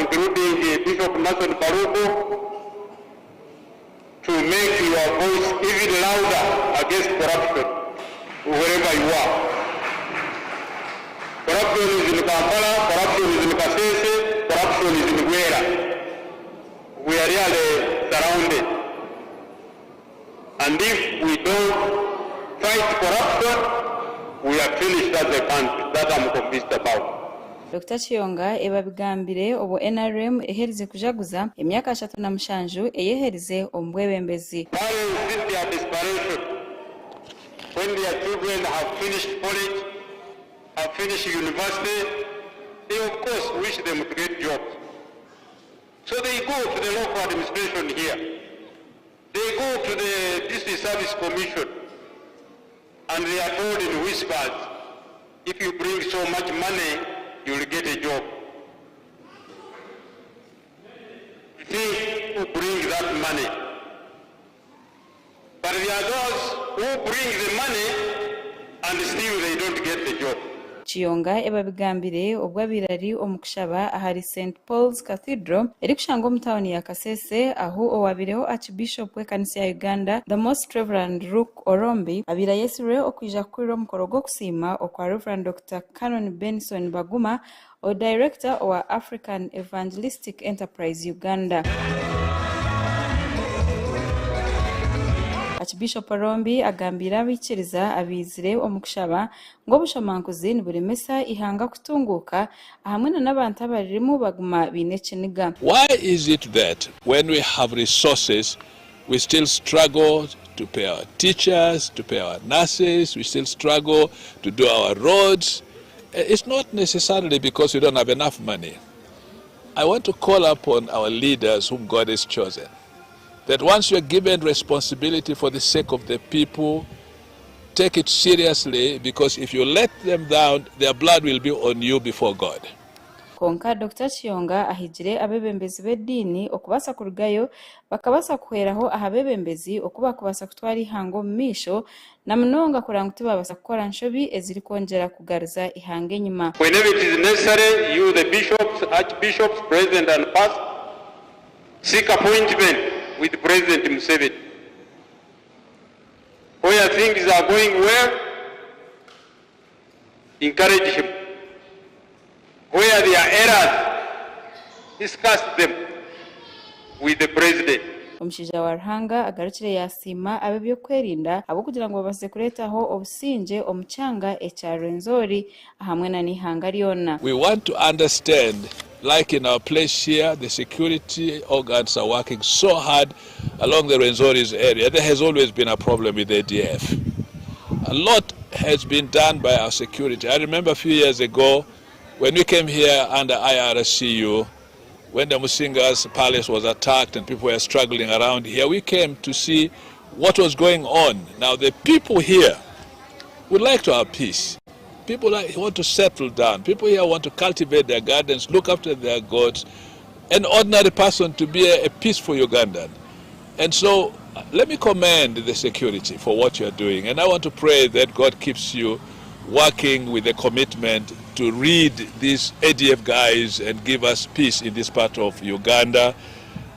including Bishop Nason Baluku, to make your voice even louder against corruption wherever you are. Corruption is in Kampala, corruption is in Kasese, corruption is in Bwera. We are really surrounded. And if we don't fight corruption, we are finished as a country. That I'm convinced about. Dokita Kiyonga ebi abigambire obu NRM eherize kujaguza emyaka 37 eyeherize omu bwebembezi. Parents in their desperation, when their children have finished college, have finished university, they of course wish them to get jobs. So they go to the local administration here. They go to the District Service Commission and they are told in whispers, if you bring so much money, you will get a job. Think who bring that money. But there are those who bring the money and still they don't get the job. Kiyonga ebi abigambire obu abaire ari omu kushaba ahari St Paul's Cathedral erikushangwa omu tauni ya Kasese ahu owabaireho Archbishop w'ekanisa ya Uganda The Most Rev Luke Orombi abaire ayetsirwe okwija kukurira omukoro gw'okusiima okwa Rev Dokita Canon Benson Baguma o Director owa African Evangelistic Enterprise Uganda. Archbishop Orombi agambiire abaikiriza abaizire omu kushaba ngu obushomankuzi niburemesa eihanga kutunguuka ahamwe na n'abantu abaririmu baguma baine ekiniga. Why is it that when we have resources we still struggle to pay our teachers, to pay our nurses, we still struggle to do our roads? It's not necessarily because we don't have enough money. I want to call upon our leaders whom God has chosen, that once you're given responsibility for the sake of the people, take it seriously, because if you let them down, their blood will be on you before God. Kwonka Dokita Kiyonga ahigire abeebembezi b'ediini okubaasa kurugayo bakabaasa kuhweraho aha beebembezi oku bakubaasa kutwara eihanga omu maisho na munonga kureba ngu tibaabaasa kukora nshobi ezirikwongyera kugaruza eihanga enyima. Whenever it is necessary, you the bishops, archbishops, president and past, seek appointment with President Museveni. Where things are going well, encourage him. Where there are errors, discuss them with the president. Omushaija wa Ruhanga agarukire yaasiima ab'eby'okwerinda ahabw'okugira ngu babaasize kureetaho obusingye omu kyanga ekya Rwenzori ahamwe na n'eihanga ryona. We want to understand, like in our place here, the security organs are working so hard along the Rwenzoris area. There has always been a problem with ADF. A lot has been done by our security. I remember a few years ago when we came here under IRCU, when the Musinga's palace was attacked and people were struggling around here, we came to see what was going on. Now, the people here would like to have peace. People want to settle down. People here want to cultivate their gardens, look after their goats. An ordinary person to be a peaceful Ugandan. And so let me commend the security for what you are doing. And I want to pray that God keeps you working with a commitment to rid these ADF guys and give us peace in this part of Uganda.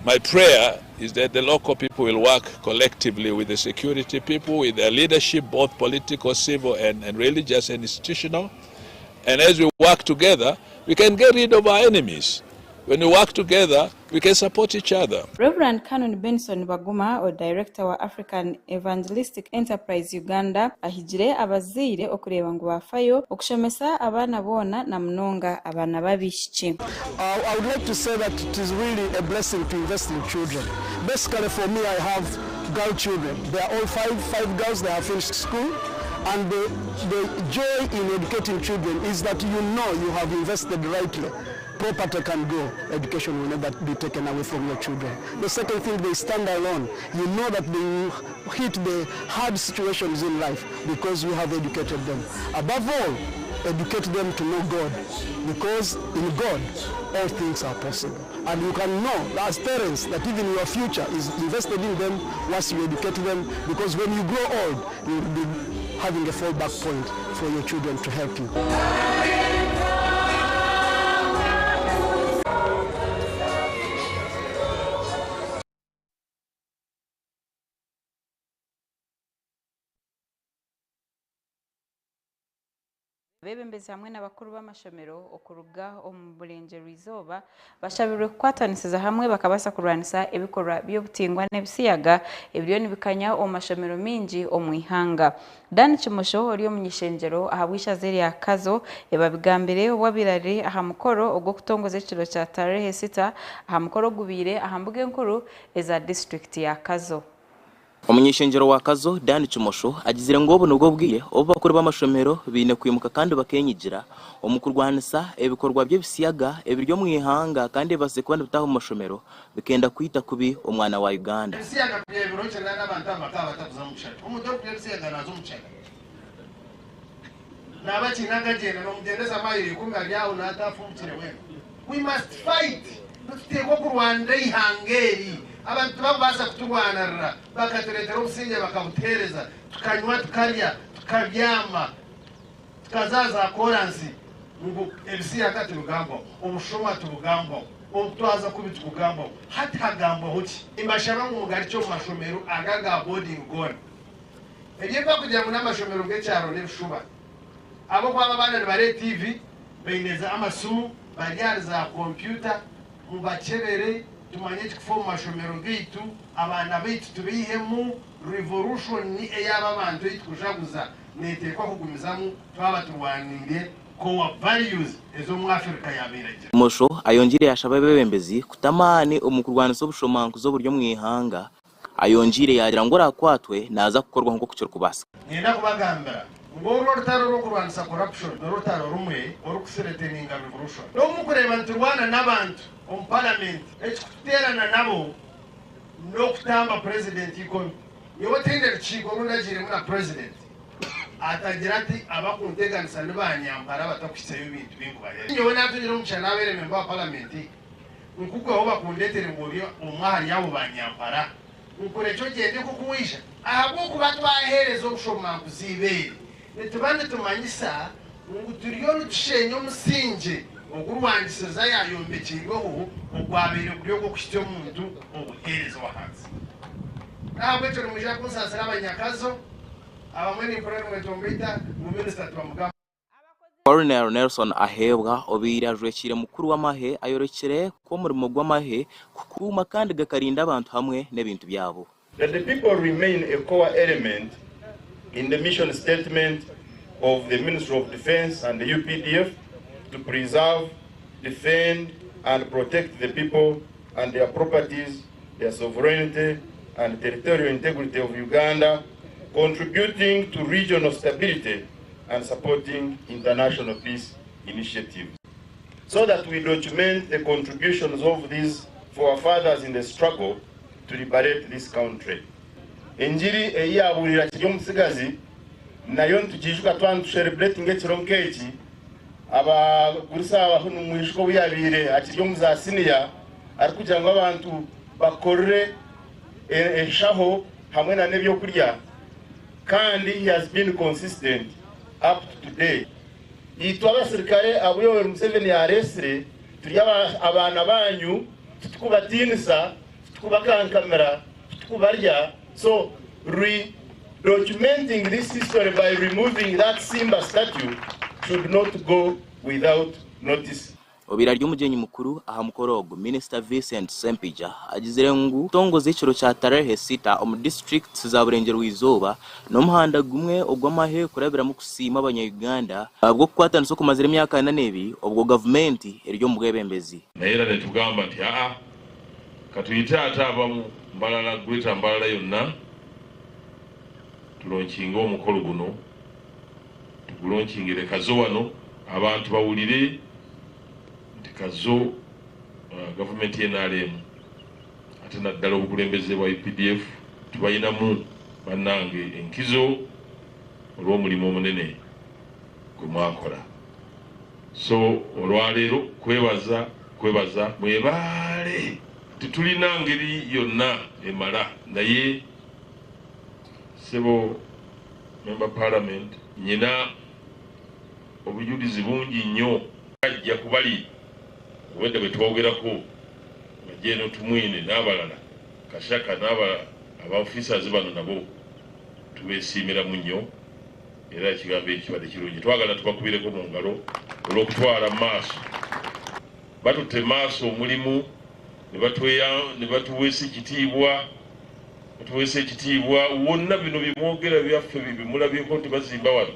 My prayer is that the local people will work collectively with the security people, with their leadership, both political, civil, and religious and institutional. And as we work together, we can get rid of our enemies. When we work together, we can support each other. Reverend Canon Benson Baguma, o Director wa African Evangelistic Enterprise Uganda, ahigire abazaire okureeba ngu baafayo okushomesa abaana boona na munonga abaana b'abaishiki. I would like to say that it is really a blessing to invest in children. Basically, for me, I have girl children. They are all five girls. They have finished school. And the joy in educating children is that you know you have invested rightly. Property can go, education will never be taken away from your children. The second thing, they stand alone. You know that they will hit the hard situations in life because you have educated them. Above all, educate them to know God, because in God, all things are possible. And you can know as parents that even your future is invested in them once you educate them, because when you grow old, you will be having a fallback point for your children to help you. Abeebembezi hamwe n'abakuru b'amashomero okuruga omu burengyerwa-izooba bashabirwe kukwatanisiza hamwe bakabaasa kurwanisa ebikorwa by'obutingwa n'ebisiyaga ebiriyo nibikanya omu mashomero maingi omu ihanga. Dan Kimosho ori omuny'ishengyero ahabw'eishaza erya Kazo ebabigambire obu abaire ari aha mukoro ogw'okutongoza ekiro kya Tarehe Sita aha mukoro ogubaire aha mbuga enkuru eza disiturikiti ya Kazo. Omuny'eishengyero wa Kazo, Dan Kimosho agizire ngu obu nibwo bwire obu bakuru b'amashomero baine kwimuka kandi bakenyigira omu kurwanisa ebikorwa by'ebisiyaga ebiri omu ihanga kandi ebibaasize kuba nibitaaha omu mashomero bikenda kwita kubi omwana wa Uganda. Ebisiyaga kubyebirokye nana abantu aba bakaba batakuza omu kishaka. Omuntu orikunywa ebisiyaga naaza omu kishaka. Naaba akiine akagyenda nomugyendesa mayiro ikumi ari aho naatafumbukire weena. We must fight. Nituteekwa kurwanira eihanga eri. Abantu tibakubaasa kuturwanarira bakatureetera obusingye bakabutuheereza tukanywa tukarya tukabyama tukaza za koransi ngu ebisiyaga tibigambwaho, obushuma tibugambwaho, okutwaza kubi tikugambwaho. Hati hagambwaho ki? Nimbashaba ngu mugarukye omu mashomero aga aga boarding goona. Eby'ebiba kugira ngu n'amashomero g'ekyaro n'ebishuba. Ahabw'okuba abo abaana nibareeba TV, baine za amasimu, bari ahari za kompyuta, mubakyebere tumanye ekikufa omu mashomero gaitu, abaana baitu tubaihemu revolution ey'aba abantu ei tukujaguza neeteekwa kugumizamu twaba turwaniire core values ez'omu Africa yaabaire agira. Kimosho ayongiire yaashaba abeebembezi kuta amaani omu kurwanisa obushomankuzi oburi omu ihanga Ayongyeire yaagira ngu oraakwatwe naaza kukorwaho nk'oku kirikubaasika. Niinyenda kubagambira ngu oru orutaro rw'okurwanisa corruption n'orutaro rumwe orukuthreateninga revolution. N'obu mukureeba niturwana n'abantu omu paramenti, ekikututeerana nabo n'okutamba purezidenti ikomi. Nyowe tihaine rukiiko oru ndagiiremu na purezidenti atagira ati abakunteganisa ni banyampara abatakuhitsyayo bintu binkubaheereza. Nyowe naatungire omugisha naabeire memba wa paramenti. Nkugweho bakundeetere ngu ori omwe ahari abo banyampara, nkurekye ogyende nk'oku waija. Ahabw'okuba twaheereza obushomankuzi eibeere, nituba nitumanyisa ngu turiyo nitusheenya omusingye ogu rwangisiza yaayombekyeirweho ogwabaire guri ogw'okuhitsya omuntu obuheereza ow'ahansi. N'ahabw'ekyo nimwija kunsaasira abanyakazo abamwe nimpurira nimwetomboita ngu minisita tibamugamba. Colonel Nelson Aheebwa obaire ajwekiire mukuru w'amahe ayorekire ku omurimo gw'amahe kukuuma kandi gakarinda abantu hamwe n'ebintu byabo. That the people remain a core element in the mission statement of the Ministry of Defence and the UPDF to preserve, defend and protect the people and their properties, their sovereignty and territorial integrity of Uganda, contributing to regional stability and supporting international peace initiatives. So that we document the contributions of these forefathers in the struggle to liberate this country. Engiri ei yaabuurire akiri omutsigazi nayo nitugiijuka twaba nitucelebratinga ekiro nk'eki. Abagurisa aba nimwijuka obu yaabaire akiri omu za siniya arikugira ngu abantu bakorere enshaho hamwe n'ebyokurya kandi he has been consistent up to today. Itwe abasirikare abu Yoweri Museveni yaareetsire turi abaana baanyu, titukubatiinisa, titukubakankamira, titukubarya, so re-documenting this history by removing that Simba statue should not go without notice. Obaire ari omugyenyi mukuru aha mukoro ogu, Minisita Vincent Ssempijja agizire ngu okutongoza ekiro kya Tarehe Sita omu disiturikiti za Burengyerwa-izooba n'omuhanda gumwe ogw'amahe kurabiramu kusiima abanya-Uganda ahabw'okukwatanisa okumazire emyaka ana n'ebiri obwo gavumenti eri omu bwebembezi. Naye era netugamba nti aa katuyite ate abamu Mbarara, Greater Mbarara yonna tulonkinge omukolo guno, tugulonkingire Kazo wano abantu bawulire nti Kazo gavumenti ye nrm ate naddala obukulembeze bwa updf tubalinamu bannange enkizo olw'omulimu omunene gwe mwakola. So olwaleero kwebaza kwebaza mwebaale tetulina ngeri yonna emala naye ssebo member parliament nyina obujulizi bungi nnyo. Ajja kubali obwedda bwetwogerako nga Gen Tumwine n'abalala Kashaka n'abalala aba officers bano nabo tubesiimiramu nnyo. Era ekigambo ekyo kibadde kirungi. Twagala tubakubireko mu ngalo olw'okutwala mu maaso. Batutte mu maaso omulimu ne batuweesa ekitiibwa, batuweesa ekitiibwa wonna. Bino bye mwogera byaffe bye mulabyeko nti bazimba wano.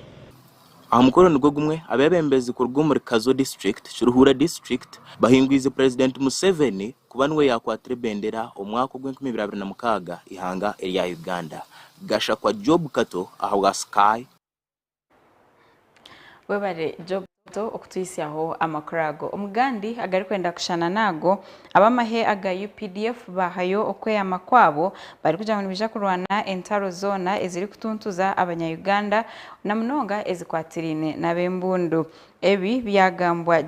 Aha mukoro nigwo gumwe, abeebembezi kuruga omuri Kazo District, Kiruhura District bahingwize Purezidenti Museveni kuba niwe yaakwatira ebendera omwaka ogw'enkumi ibiri abiri na mukaaga eihanga erya Uganda. Gashakwa Job Kato ahabwa Sky. Webare Job Kato okutuhisyaho amakuru ago. Omugandi agarikwenda kushushana n'ago, ab'amahe aga UPDF bahayo okweyama kwabo barikugira ngu nibaija kurwana entaro zoona ezirikutuntuza abanya-Uganda na munonga ezikwatiraine n'ab'embundu. Ebi byagambwa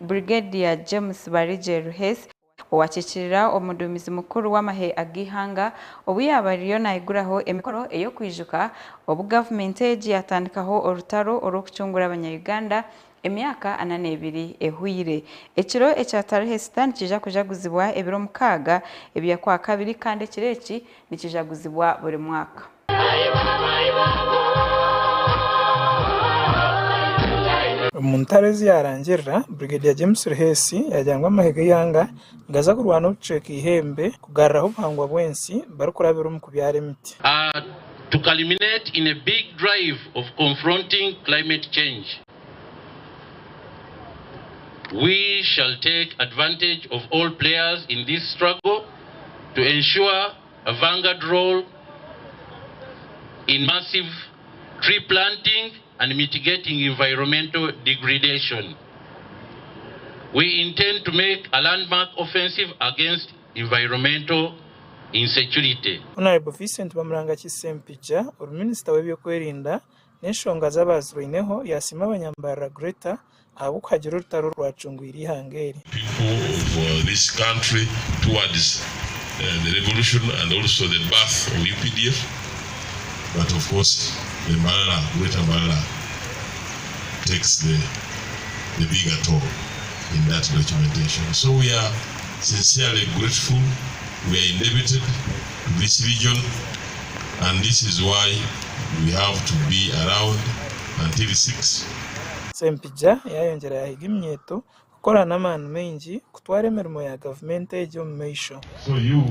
Brigadier James Barigye Ruhesi, owakiikirira omuduumizi mukuru w'amahe ag'eihanga, obu yaaba ariyo naiguraho emikoro ey'okwijuka obu gavumenti egi yatandikaho orutaro orw'okucungura abanya-Uganda emyaka 42 ehweire. Ekiro ekya tarehe 6 nikiija kujaguzibwa ebiro 6 eby'okwakabiri, kandi ekiro eki nikijaguzibwa buri mwaka. Omu ntaro ezi yarangirira, Brigadier James Ruhesi yagira ngu amahe g'eihanga nigaza kurwana obucweka eihembe kugaruraho obuhangwa bw'ensi barikurabira omu kubyara emiti. To culminate in a big drive of confronting climate change. We shall take advantage of all players in this struggle to ensure a vanguard role in massive tree planting and mitigating environmental degradation. We intend to make a landmark offensive against environmental insecurity. Honorable Vincent Bamulangaki Ssempijja, ori minisita w'ebyokwerinda n'enshonga z'abazirwaineho, yasiima abanyambarara Greater ahabw'okuhagira orutaro rwacungwire eihanga eri. People of this country towards the revolution and also the birth of UPDF. But of course, the Mbarara, Greater Mbarara, takes the bigger toll in that documentation. So we are sincerely grateful. We are indebted to this region, and this is why we have to be around until 6. Ssempijja yayongyera yahiga eminyeeto kukora n'amaani maingi kutwara emirimo ya gavumenti egi omu maisho. So you,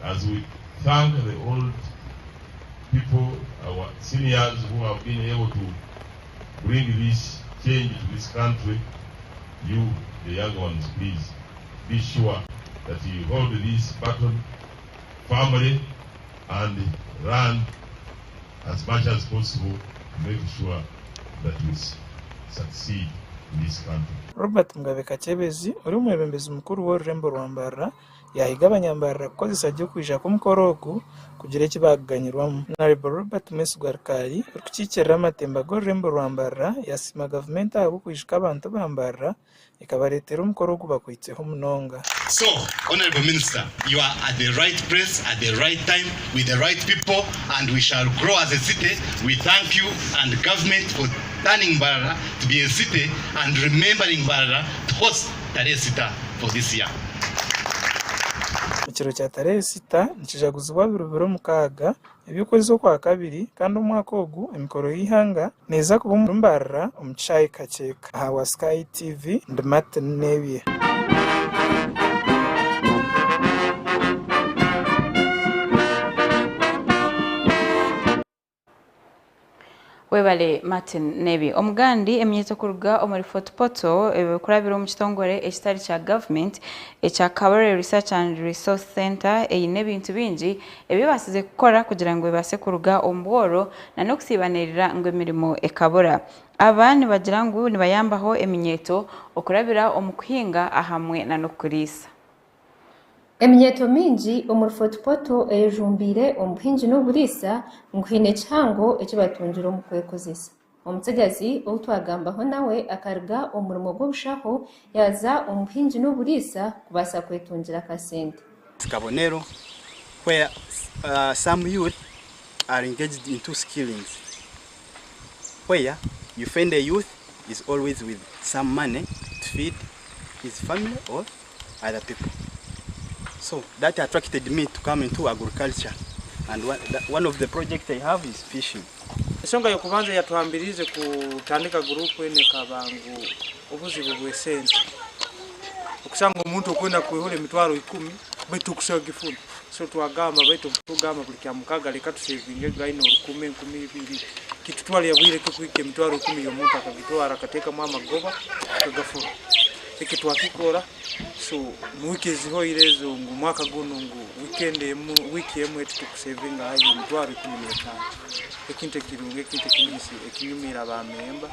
as we thank the old people, our seniors who have been able to bring this change to this country, you, the young ones, please be sure that you hold this baton firmly and run as much as possible to make sure that we succeed in this country. Robert Mugabe Kakyebezi, ori omwebembezi mukuru w'orurembo rwa Mbarara, yahiga abanyambarara kukozesa gye okwija kw'omukoro ogu kugira eki baakuganyirwamu. Honorable Robert Mwesigwa Rukari, orikukiikirira amatemba g'orurembo rwa Mbarara, yasiima gavumenti ahabw'okwijuka abantu ba Mbarara ekabareetera omukoro ogu bakwitseho munonga. So, Honorable Minister, you are at the right place at the right time with the right people, and we shall grow as a city. We thank you and the government for turning Mbarara to be a city and remembering Mbarara to host Tarehe Sita for this year. Ekiro kya tarehe 6 nikijaguzibwa buri biro 6 eby'okwezi okwakabiri, kandi omwaka ogu emikoro y'eihanga neeza kuba omuri Mbarara omu kishaayi Kakyeka. Ahabwa Sky TV, ndi Martin Nebye. Webale Martin Nebi. Omugandi eminyeeto kuruga omuri Fort Portal kurabira omu kitongore ekitari kya government ekya Kabarole Research and Resource Center eine ebintu bingi ebi kukora kugira ngu bibase kuruga omu bworo na n'okusiibanirira ngu emirimo ekabura. Aba nibagira ngu nibayambaho eminyeeto okurabira omu kuhinga ahamwe na n'okuriisa. Eminyeeto mingi omuri Fort Portal eyejumbiire omu buhingi n'oburiisa ngu haine ekihango eki batungire omu kwekozesa. Omutsigazi ou twagambaho nawe akaruga omu murimo gw'obushaho yaaza omu buhingi n'oburiisa kubaasa kwetungira akasente. Kabonero, where some youth are engaged into skillings, where you find a youth is always with some money to feed his family or other people. So that attracted me to come into agriculture. And one of the projects I have is fishing. Ensonga y'okubanza eyatuhambiriize kutandika guruupu enu ekaba ngu obuzibu bw'esente. Okusanga omuntu okwenda kwehura emitwaro ikumi baitu tokusobora kugifuna. So twagamba baitu obutugamba buli Kyamukaga leka tusevinge gaina orukumi, 2000, kitutwalira bwire ki kuhika emitwaro ikumi y'omuntu akagitwara akatekamu amagoba akagafuna. Eki twakikora so mu wiiki ezihoire ezo ngu mwaka gunu ngu weekend emu, wiiki emu eti tukusevinga haihi emitwaro 15. Ekintu ekirungi, ekintu ekinyumiire abamemba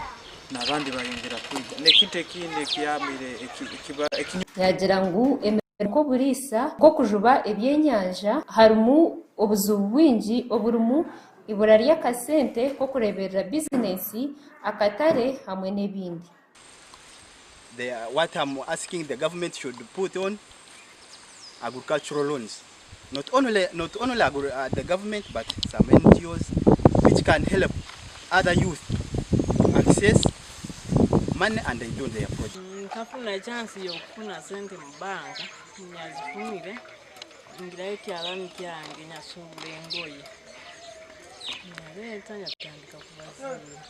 n'abandi bayongera kwija. N'ekintu ekindi ekiyambire eki. Yaagira ngu emirimo nk'oburiisa, nk'okujuba ebyenyanja harimu obuzibu bwingi oburimu eibura ry'akasente k'okureeberera bizinesi, akatare hamwe n'ebindi. The, what I'm asking the government should put on agricultural loans. Not only, not only agri, the government, but some NGOs which can help other youth to access money and they do their project. Nkafuna chance y'okufuna sente mu banka, nyazifunire ngirayo ekyalani kyange nyasubura engoye nyaleeta nyatandika kubaziira.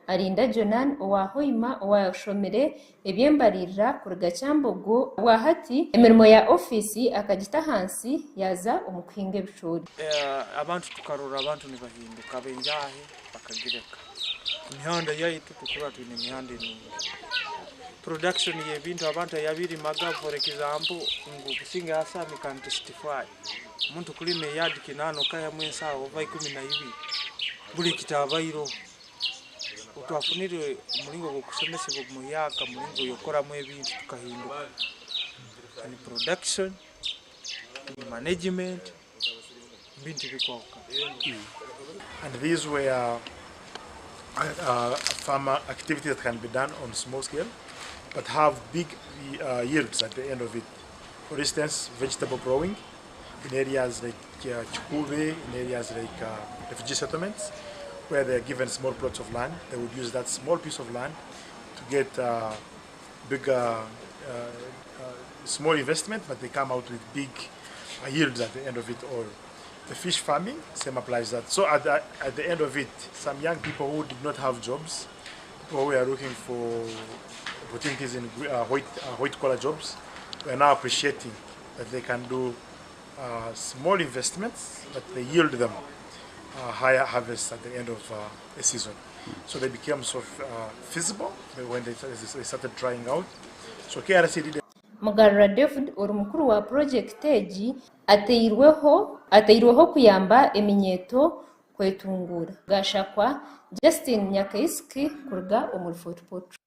Arinda Jonan owa Hoima owashomire eby'embaririra kuruga Kyambogo obwahati emirimo ya ofiisi akagita ahansi yaaza omu kuhinga ebicoori. Abantu tukarora abantu nibahinduka ab'enjaahi bakagireka. Emihanda yaitu tukurora twine emihanda enungi. Production y'ebintu abantu ayabirimaga for example ngu Businge Hassan can testify omuntu kulima eyard kinaana okaihamu ensaho oba 12 buri ekitaabaireho. Otwafunire omuringo gw'okushomesebwa omuhyaka omuringo y'okukoramu ebintu tukahinduka in production, in management, ebintu bikwahukana. And these were farmer activities that can be done on small scale but have big yields at the end of it. For instance, vegetable growing in areas like Kikuube, in areas like refugee settlements, where they are given small plots of land. They would use that small piece of land to get bigger, small investment, but they come out with big yields at the end of it all. The fish farming, same applies that. So at the, at the end of it, some young people who did not have jobs, people who are looking for opportunities in white, white collar jobs, we are now appreciating that they can do small investments, but they yield them higher harvests at the end of a season. So they became so feasible when they, they started trying out. So KRC did Mugarura David ori mukuru wa purojekiti egi ateirweho ateirweho kuyamba eminyeeto kwetunguura. Gashakwa Justin Nyakaisiki kuruga omuri Fort Portal.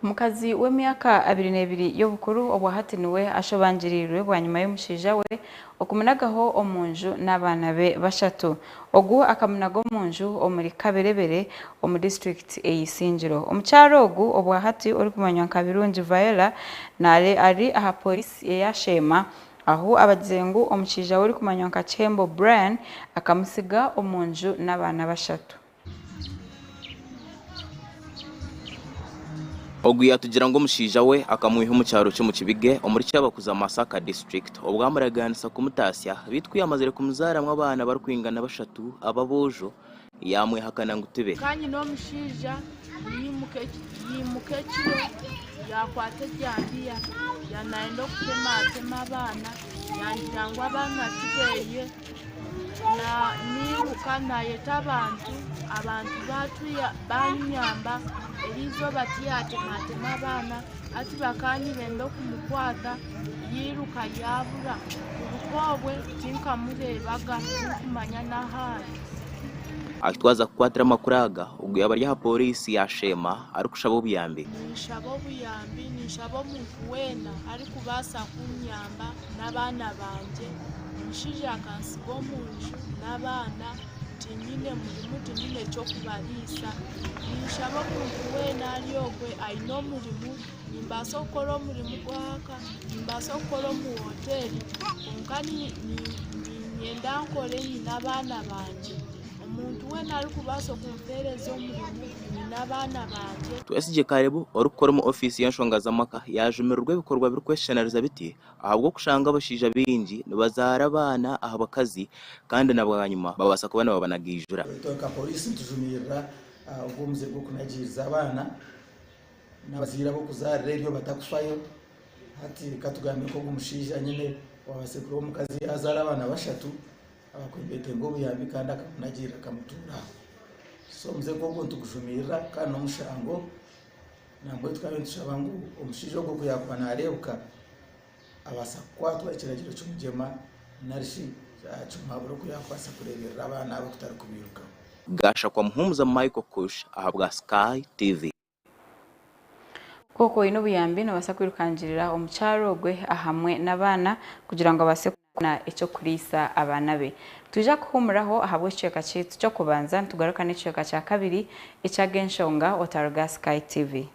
Omukazi w'emyaka 22 y'obukuru obwahati niwe ashobangiriirwe bwanyima y'omushaija we okumunagaho omu nju n'abaana be bashatu. Ogu akamunaga omu nju omuri Kaberebere omu disiturikiti ey'Isingiro. Omukyara ogu obwahati orikumanywa nka Birungi Viola nare ari aha pooriisi eya Sheema ahu abagize ngu omushaija we orikumanywa nka Kihembo Brian akamutsiga omu nju n'abaana bashatu. Ogu yatugira ngu omushaija we akamwiha omu kyaro ky'omu Kibige omuri Kyabakuza Masaka district obwo amuraganisa kumutaasya beitu ku yamazire kumuzaaramu abaana barikwingana bashatu ab'aboojo yamwehakana ngu tibe. Ka nyine omushaija yaimuka ekiro yakwata ejambiya yanayenda okutematema abaana yangira ngu abaana tibeye Nairuka naayeta abantu, abantu baanyamba, eriizooba tiyaatematema abaana, hati bakaba nibenda okumukwata yairuka yaabura, kuruga obwe tinkamureebaga tinkumanya n'ahu ari. Ahu twaza kukwatira amakuru aga, ogu yaaba ari aha pooriisi ya Sheema arikushaba obuyambi. Ninshaba obuyambi, ninshaba omuntu weena arikubaasa kunyamba n'abaana bangye. Omushaija akantsiga omu nju n'abaana, tinyine murimo, tinyine ky'okubariisa. Ninshaba omuntu weena ari okwe aine omurimo, nimbaasa kukora omurimo gw'aha, nimbaasa kukora omu hoteeri kwonka niinyenda nkore nyine abaana bangye. Omuntu weena arikubaasa kumpeereza omurimo. n'abaana bangye. Twesigye Caleb orikukora omu ofiisi y'enshonga z'amaka yaajumirirwa ebikorwa birikweshushaniriza biti ahabw'okushanga abashaija baingi nibazaara abaana aha bakazi kandi na bwanyima babaasa kuba nibabanagaijura. Itwe nka poriisi nitujumirira ogu omuze gw'okunagiiriza abaana n'abazaire ab'okuzaarira eryo batakufayo. Hati katugambe nk'ogu mushaija nyine owabaasize kureeba omukazi yaazaara abaana bashatu abakwembetenga obuyambi kandi akamunagiirira akamutuura aho. So omuze nk'ogwo nitugujumirira kandi n'omushango nambwenu tukaba nitushaba ngu omushaija ogwo ku yaakuba naareebeka abaasa kukwatwa ekiragiro kimugyema nari shi kimuhabura oku yaakubaasa kureeberera abaana abo kutari kubiirukaho. Gashakwa Muhumuza Michael Kush ahabwa Sky TV. Ku okuba oine obuyambi noobaasa kwirukangirira omukyara ogwe ahamwe n'abaana kugira ngu abaase kubona eky'okuriisa abaana be. Nitwija kuhuumuraho ahabw'ekicweka kyaitu ky'okubanza nitugaruka n'ekicweka kya kabiri eky'Ag'enshonga otaruga aha Sky TV.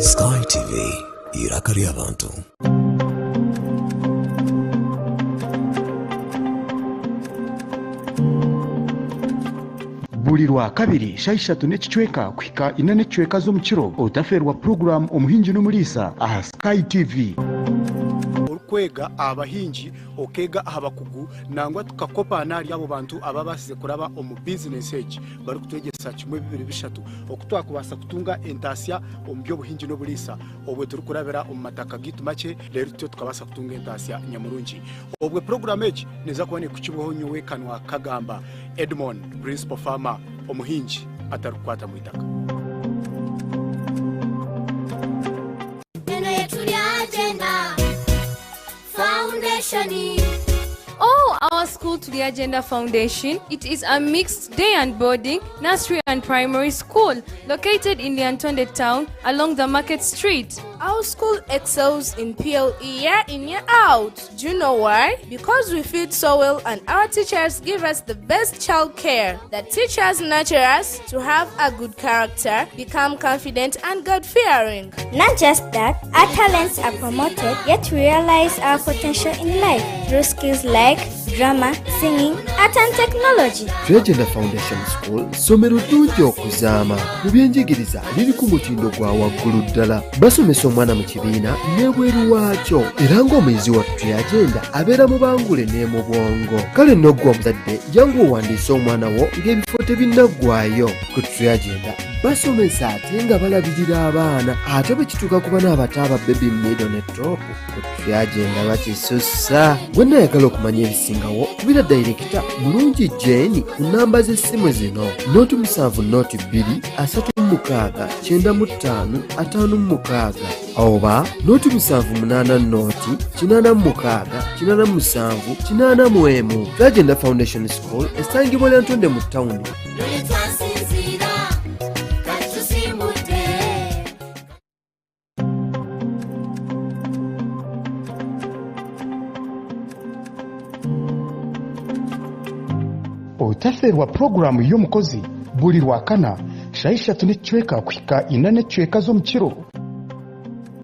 Sky TV, iraka ry'abantu. Buri Rwakabiri shaaha ishatu n'ekicweka kuhika ina n'ekicweka z'omukiro otafeerwa puroguraamu Omuhingi n'Omuriisa aha Sky TV. Orikwega aha bahingi, okeega aha bakugu nangwa tukakopaana ahari abo bantu ababaasize kuraba omu bizinesi egi barikutwegyesa kimwe bibiri bishatu oku twakubaasa kutunga entaasya omu by'obuhingi n'oburiisa obwe turikurabira omu mataka gaitu makye reero tutyo tukabaasa kutunga entaasya nyamurungi. Obwe puroguraamu egi neeza kuba neekukibwaho nyowe Kanwa Kagamba Edmond, Principal Farmer, omuhingi atarikukwata mu itaka. Eno ye Turyagenda Foundation. Oh, our school Turyagenda Foundation. It is a mixed day and boarding, nursery and primary school located in Lyantonde town along the market street. Our school excels in PLE year in, year out. Do you know why? Because we feed so well and our teachers give us the best child care. The teachers nurture us to have a good character, become confident and God fearing. Not just that, our talents are promoted, yet we realize our potential in life through skills like drama, singing, art and technology. Turyagenda Foundation School ssomero ddungi okuzaama. Mu byenjigiriza liri ku mutindo gwa waggulu ddala. Basomesa omwana mu kibiina n'ebweru waakyo era ng'omuyizi wa Turyagenda abeera mubangule ne mu bwongo. Kale nno ggwe omuzadde jangu owandiise omwana wo ng'ebifo tebinnaggwaayo. Ku Turyagenda basomesa ate nga balabirira abaana ate bwe kituuka ku bana abato aba baby middle ne top ku Turyagenda bakisussa. Wenna ayagala okumanya ebisingawo kubira dayirekita Mulungi Jane ku nnamba z'essimu zino 07 02 36 95 56 oba 078 0 86 87 81. Turyagenda Foundation School esangibwa Lyantonde mu tawuni. Luli twasinziira kati tusimbudde. Otafeerwa puroguraamu y'omukozi buri Rwakana shaaha ishatu n'ekicweka kuhika ina n'ekicweka z'omukiro.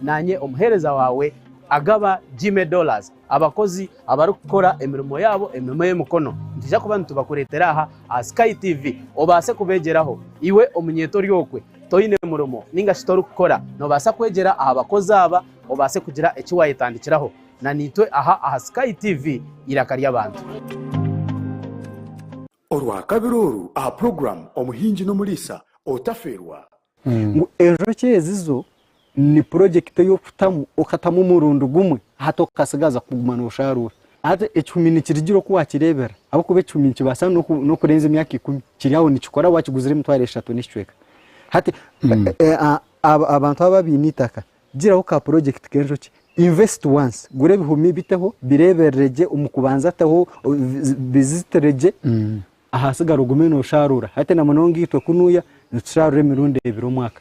Naanye omuheereza waawe agaba Jimmy Dollars, abakozi abarikukora emirimo yaabo emirimo y'emikono. Nitwija kuba nitubakureetera aha aha Sky TV obaase kubeegyeraho. Iwe omunyeeto ori okwe toine murimo ninga shi torikukora, noobaasa kwegyera aha bakozi aba obaase kugira eki waayetandikiraho. Na naitwe aha aha Sky TV eiraka ry'abantu. Orwakabiri oru aha puroguraamu Omuhingi n'Omuriisa otafeerwa. Ngu enjoki ezi zo ni purojekiti ey'okutamu okatamu omurundi gumwe hati okasigaza kuguma noosharuura. Hati ekihumi nikirigira oku waakireebera ahabw'okuba ekihumi nikibaasa n'okurenza emyaka ikumi kiri aho nikikora waakiguzire emitwaro eshatu n'ekicweka. Hati abantu aba abaine eitaka giraho ka purojekiti k'enjoki, invest once, gura ebihumi biteho bireeberere gye omu kubanza teho bizitire gye. Ahasigara ogume nosharura. Hati na munonga itwe kunuya nitusharura emirundi ebiri omwaka.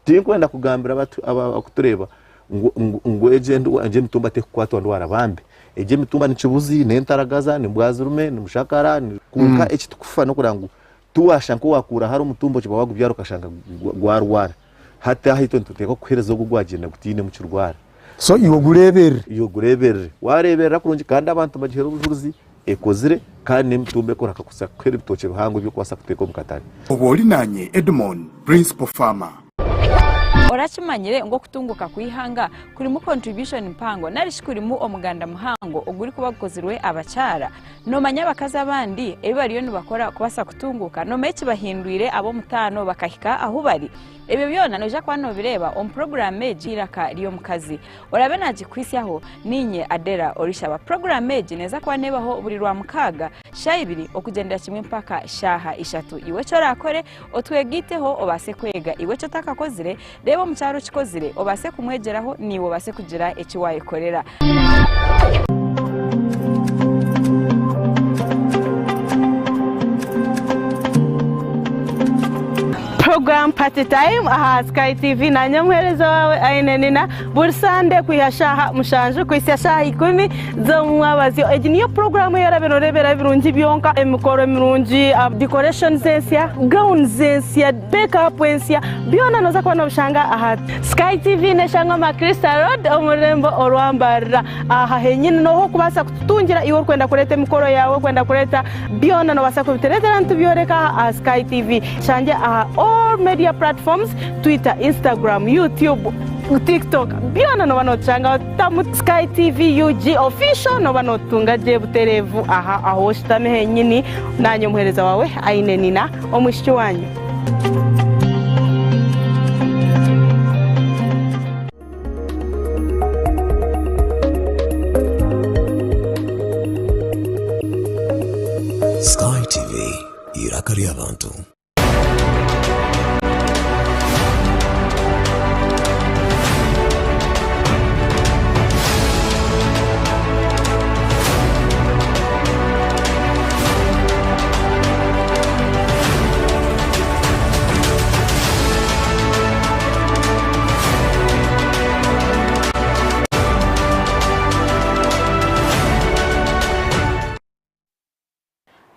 Tinkwenda kugambira abakutureeba ngu egyo emitumba tekukwatwa ndwara bambi. Egyo emitumba ni kibuzi, n'entaragaza, ni mbwazirume, ni mushakara, kwonka eki tukufa n'okureba ngu tiwashusha nk'owakuura hare omutumba okiba wagubyara okashanga gwarwara. Hati aha itwe nituteekwa kukuheereza ogu ogwagyenda gutainemu kirwara. So iwe ogureeberere? Iwe ogureeberere. Waareeberera kurungi kandi abantu bagiheere obujurizi ekozire kandi n'emitumba ekora kukubaasa kukuheera ebitookye bihango eby'okubaasa kuteeka omu katare. Obu ori naanye Edmond, Principal Farmer. Orakimanyire ngu okutunguka kw'eihanga kurimu contribution mpango narishi kurimu omuganda muhango ogurikuba gukozirwe abakyara? Nomanya abakazi abandi ebi bariyo nibakora kubaasa kutunguka? Nomanya ekibahindwire ab'omutaano bakahika ahu bari? Ebyo byona noija kuba noobireeba omu puroguraamu egi Eiraka ry'Omukazi. Oraabe naagikuhitsyaho, niinye Adela Orishaba. Puroguraamu egi neeza kuba neebaho buri Rwamukaaga shaaha ibiri okugyendera kimwe mpaka shaaha ishatu. Iwe eki oraakore, otwegaiteho obaase kwega. Iwe eki otakakozire, reeba omukyara okikozire obaase kumwegyeraho naiwe obaase kugira eki waayekorera. Program Party Time aha Sky TV nanye omuheereza waawe Aine Nina buri Sande kwiha shaaha mushanju kuhitsya shaaha ikumi z'omumwabazyo. Egi niyo puroguramu ei orabe nooreebera ebirungi byonka, emikoro mirungi, decorations ensya, gowns ensya, make up ensya, byona nooza kuba noobishanga aha Sky TV neshangwa aha Crystal Road omu rurembo orwa Mbarara. Aha henyini nooha okubaasa kututungira iwe orikwenda kureeta emikoro yaawe, orikwenda kureeta byona noobaasa kubitureetera nitubyoreka aha Sky TV. Tushangye aha all media platforms, Twitter, Instagram, YouTube, TikTok, byona nooba nootushangaho. Tamu Sky TV UG Official nooba nootutunga gye butereevu aha ahu oshutami henyini. Naanye omuheereza waawe Aine Nina, omwishiki waanyu. Sky TV, eiraka ry'abantu.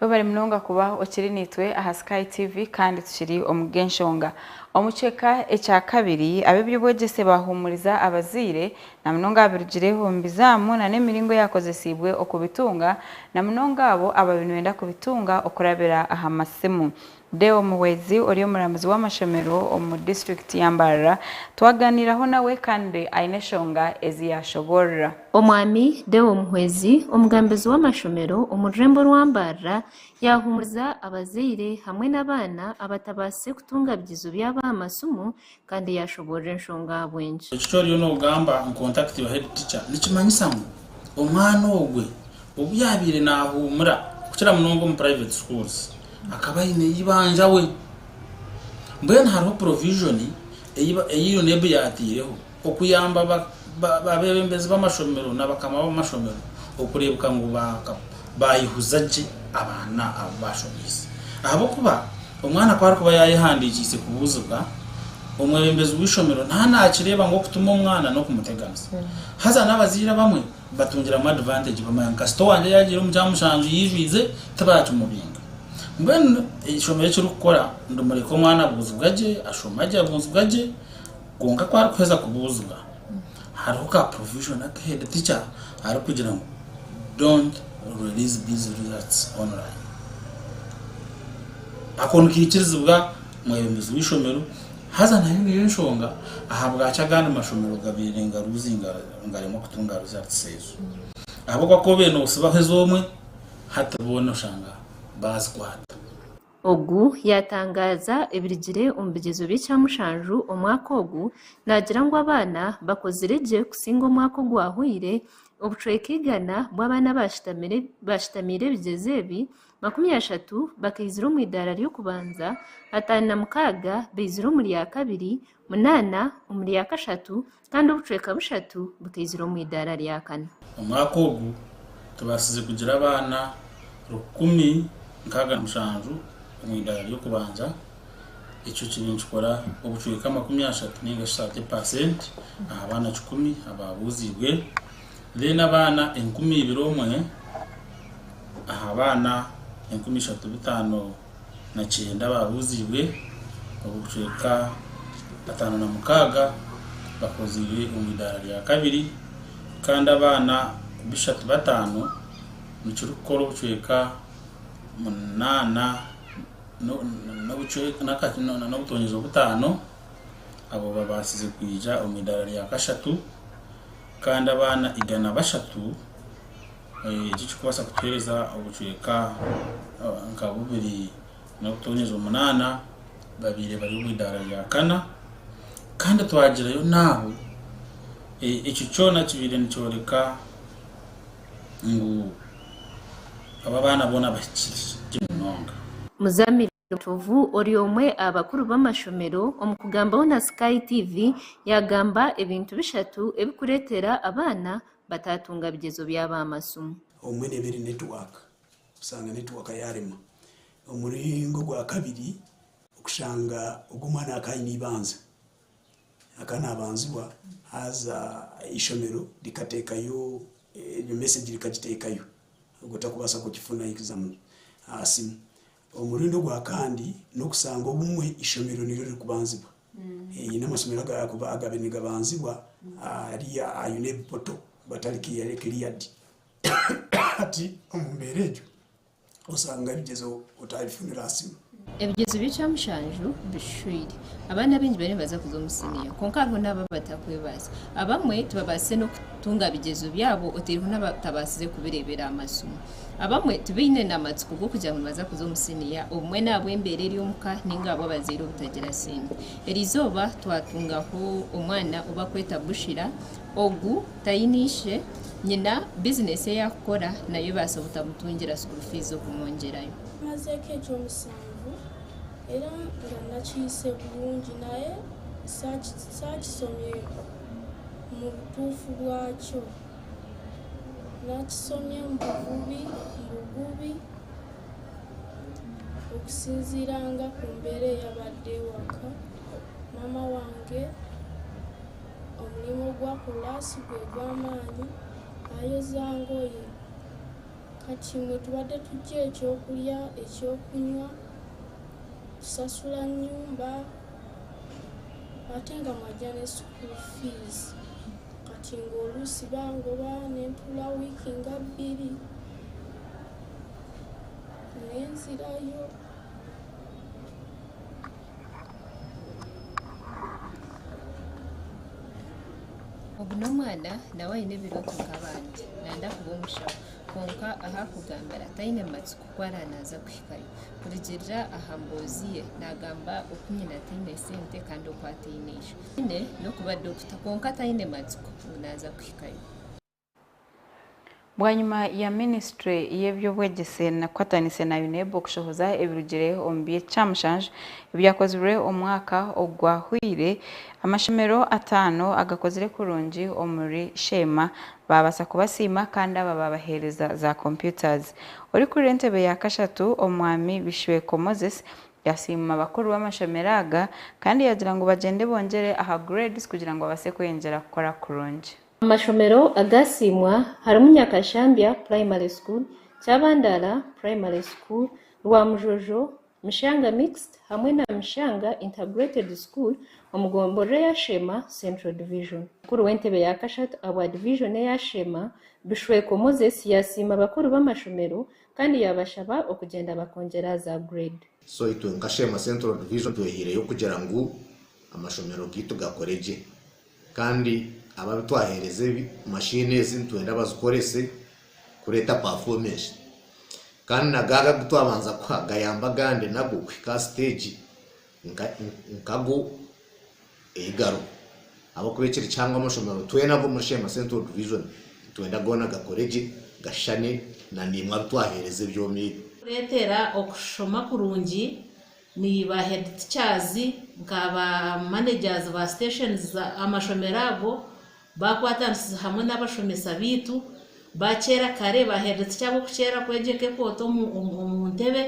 Webare munonga kuba okiri naitwe aha Sky TV kandi tukiri omu g'enshonga. Omu kicweka ekya kabiri, ab'eby'obwegyese bahuumuriza abazaire na munonga abirugire omu bizaamu na n'emiringo eyakozesiibwe okubitunga na munonga abo ababaire nibenda kubitunga okurabira aha masimu. Deo Muhwezi ori omuramuzi w'amashomero omu disiturikiti ya Mbarara twaganiiraho nawe kandi aine eshonga ezi yaashoboorora. Omwami Deo Muhwezi, omugambizi w'amashomero omu rurembo orwa Mbarara yaahuumuriza abazaire hamwe n'abaana abatabaasise kutunga bigizo byabo aha masimu kandi yaashoboorora enshonga ahabw'enki. Eki eki oriyo noogamba ngu contact your head teacher nikimanyisa ngu omwana ogwe obu yaabaire naahuumura kukira munonga omu private schools akaba aine eibanja we. Mbwenu hariho provision ei UNEB yaataireho okuyamba abeebembezi b'amashomero na bakama b'amashomero okureebeka ngu baayihuza gye abaana abu baashomeise. Ahabw'okuba omwana ku arikuba yaayehandiikiise kubuuzibwa, omwebembezi w'eishomero naaba naakireeba ngu okutuma omwana n'okumuteganisa. Haza n'abazaire abamwe batungiramu advantage bamanya ngu kasita owangye yaagiire omu kyamushanju yaijwize tibaakimubinga. Mbwenu eishomero eki ririkukora nirimureka omwana abuuzibwa gye, ashoma gye abuuzibwa gye, kwonka ku arikuheza kubuuzibwa hariho ka provision aku head teacher arikugira ngu don't release these results online. Ako nikaikirizibwa mwebembezi w'eishomero haza nayo niyo enshonga ahabwaki agandi mashomero gabaire nigaruzinga ngaremwa kutunga results ezo. Ahabw'okuba ku obaire noosibaho ez'omwe hati boona oshanga baazikwata. Ogu yaatangaaza ebirugire omu bigyezo by'ekyamushanju omwaka ogu naagira ngu abaana bakozire gye kusinga omwaka ogwahweire, obucweka igana bw'abaana abaashutamiire ebigyezo ebi, 30 bakaizire omu idaara ry'okubanza, 56 baizire omu rya kabiri, munaana omu rya kashatu kandi obucweka bushatu bukaizire omu idaara rya kana. Omwaka ogu tubaasize kugira abaana 67 omu idaara ry'okubanza. Ekyo kiri nikikora obucweka 30 ninga shi 30% aha baana 1,000 abaabuuziibwe. Then abaana 2001 aha baana 3509 abaabuuziibwe, obucweka 56 bakoziibwe omu idaara rya kabiri kandi abaana 305 nikirikukora obucweka 8 n'obutonyezo butaano abo babaasize kwija omu idaara rya kashatu kandi abaana 103 eki kirikubaasa kutuheereza obucweka nka bubiri n'obutonyezo munaana babaire bari omu idaara rya kana kandi twagirayo n'abo ekyo kyona kibaire nikyoreka ngu aba abaana boona bahikire gye munonga. Muzamire Ntovu ori omwe aha bakuru b'amashomero omu kugambaho na Sky TV yagamba ebintu bishatu ebikureetera abaana bataatunga bigyezo byabo aha masimu. Obumwe neeba eri netiwaaka, oshanga netiwaaka yaarema. Omuringo ogwa kabiri, okushanga ogu omwana akaba aine eibanza, akaba naabanzibwa haza eishomero rikateekayo eryo mesegi rikagiteekayo, ogwo otarikubaasa kugifuna exam aha simu. Omurundi ogwa kandi n'okushanga obumwe eishomero niryo ririkubanzibwa. Haine amasomero agabaire nigabanzibwa ahari aha UNEB portal batari cleared. Hati omu mbeera egyo osanga ebigyezo otabifunire aha simu. Ebigyezo by'ekyamushanju bishushoire. Abaana abaingi bariyo nibaza kuza omu siniya kwonka hariho n'abo abatarikwebaasa. Abamwe tibabaasize n'okutunga bigyezo byabo oteireho n'abatabaasize kubireebera aha masimu. Abamwe tibaine na matsiko g'okugira ngu nibaza kuza omu siniya obumwe n'ahabw'embeera eri omuka ninga ahabw'abazaire obutagira sente. Eriizooba twatungaho omwana ou barikweta Bushira, ogu taine ishe, nyina bizinesi ei arikukora nayo ebaasa obutamutungira school fees z'okumwongyerayo. Mazeeko ekyomusanvu era nga nakihiise bulungi naye saakisomye mu butuufu bwakyo. Nakisomye mu bugubi mu bugubi okusinziira nga ku mbeera eyabadde ewaka. Maama wange omurimo ogu akora si gwe gw'amaani, ayoza ngoye. Kati imwe tubadde tujja ekyokulya, ekyokunywa, tusasula nyumba ate nga mwajja ne school fees. Kati ng'oluusi bangoba ne ntuula wiiki nga bbiri ne nzirayo. Ogu n'omwana nawe aine ebirooto nk'abandi. Nayenda kuba omushaho. Kwonka ahu arikugambira taine matsiko ku araabe naaza kuhikayo. Kurugiirira aha mboozi ye, naagamba oku nyina ataine sente kandi oku ataine ishe. Aine n'okuba dokita kwonka taine matsiko ngu naaza kuhikayo. Bwanyima ya minisiture y'eby'obwegyese ekwatanise na UNEB okushohoza ebirugire omu by'ekyamushanju ebyakozirwe omwaka ogwahweire, amashomero ataano agakozire kurungi omuri Sheema baabasa kubasiima kandi aba baabaheereza za computers. Orikurira entebe ya kashatu, Omwami Bishweko Moses yasiima bakuru b'amashomero aga kandi yaagira ngu bagyende bongyere aha grades kugira ngu babaase kweyongyera kukora kurungi. Amashomero agasiimwa harimu Nyakashambya Primary School, Kyabandara Primary School, Rwamujojo, Mishanga Mixed hamwe na Mishanga Integrated School omu gomborora eya Sheema Central Division. Mukuru w'entebe ya kashatu ahabwa divijoni eya Sheema, Bishweko Moses yasiima bakuru b'amashomero kandi yabashaba okugyenda bakongyera aha za grade. So itwe nka Sheema Central Division twehiireyo kugira ngu amashomero gaitu gakore gye. Kandi abo abu twaheereza mashini ezi nitwenda bazikorese kureeta pafoomensi. Kandi na gaaga agu twabanza kuha gayambe agandi nago kuhika aha siteegi nkago ei gariho. Ahabw'okuba ekiri kihango amashomero twena ag'omuri Sheema Central Division nitwenda goona gakore gye gashushane na naimwe abu twaheereza ebyoma ebi. Kureetera okushoma kurungi Ni ba head teachers nka ba managers ba stations amashomero ago bakwatanisiza hamwe n'abashomesa baitu Baakyera kare, baaheereza ekyabo okukyera kwegyeka ekoota omu ntebe.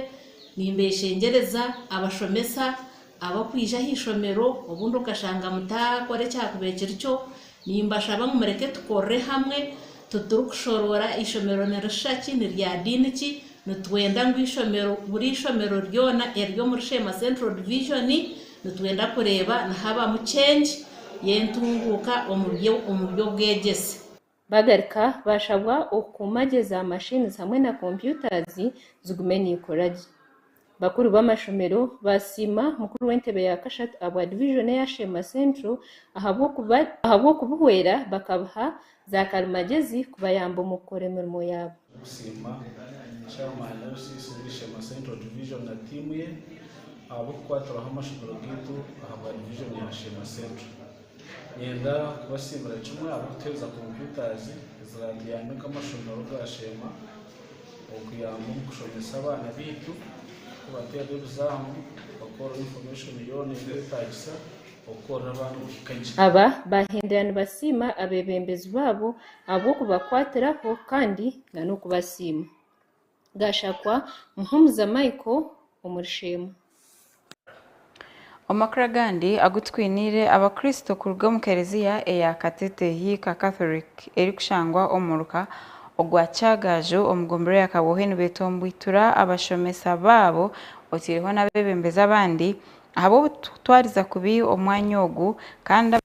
Nimbeeshengyereza abashomesa abakwija aha ishomero obundi okashanga mutaakora ekyakubaire kiri kyo, nimbashaba ngu mureke tukorere hamwe, titurikushoroora eishomero nirishusha ki, ni rya diini ki, nitwenda ngu eishomero buri ishomero ryona eriri omuri Sheema Central Division nitwenda kureeba nihabamu change y'entunguuka omu by'obwegyese. Bagaruka bashabwa okukuuma gye za machines hamwe na computers zigume nikora gye. Bakuru b'amashomero basiima mukuru w'entebe ya kashatu ahabwa divijoni eya Sheema Central ahabw'okubuhwera bakabaha za karimagyezi kubayamba omu kukora emirimo yaabo. Kusiima Chairman LCC Sheema Central Division na tiimu ye ahabw'okukwatiraho amashomero gaitu ahabwa division ya Sheema Central. Niinyenda kubasiimira kimwe ahabw'okutuheereza computers eziratuyambe nk'amashomero ga Sheema okuyamba omu kushomesa abaana baitu, kubateerera ebizaamu, kubakorera information yoona erikwetaagisa okukorera abaana okuhika gye. Aba bahendera nibasiima abeebembezi baabo ahabw'okubakwatiraho kandi n'okubasiima. Gashakwa Muhumuza Michael omuri Sheema. Omu makuru agandi agu twiniire abakristo kuruga omu kereziya eya Katete Yiika Catholic erikushangwa omu muruka ogwa Kyagaju omu gombolola ya Kabwohe nibetomboitura abashomesa baabo oteireho n'abeebembezi abandi ahabw'obutwariza kubi omwanya ogu kandi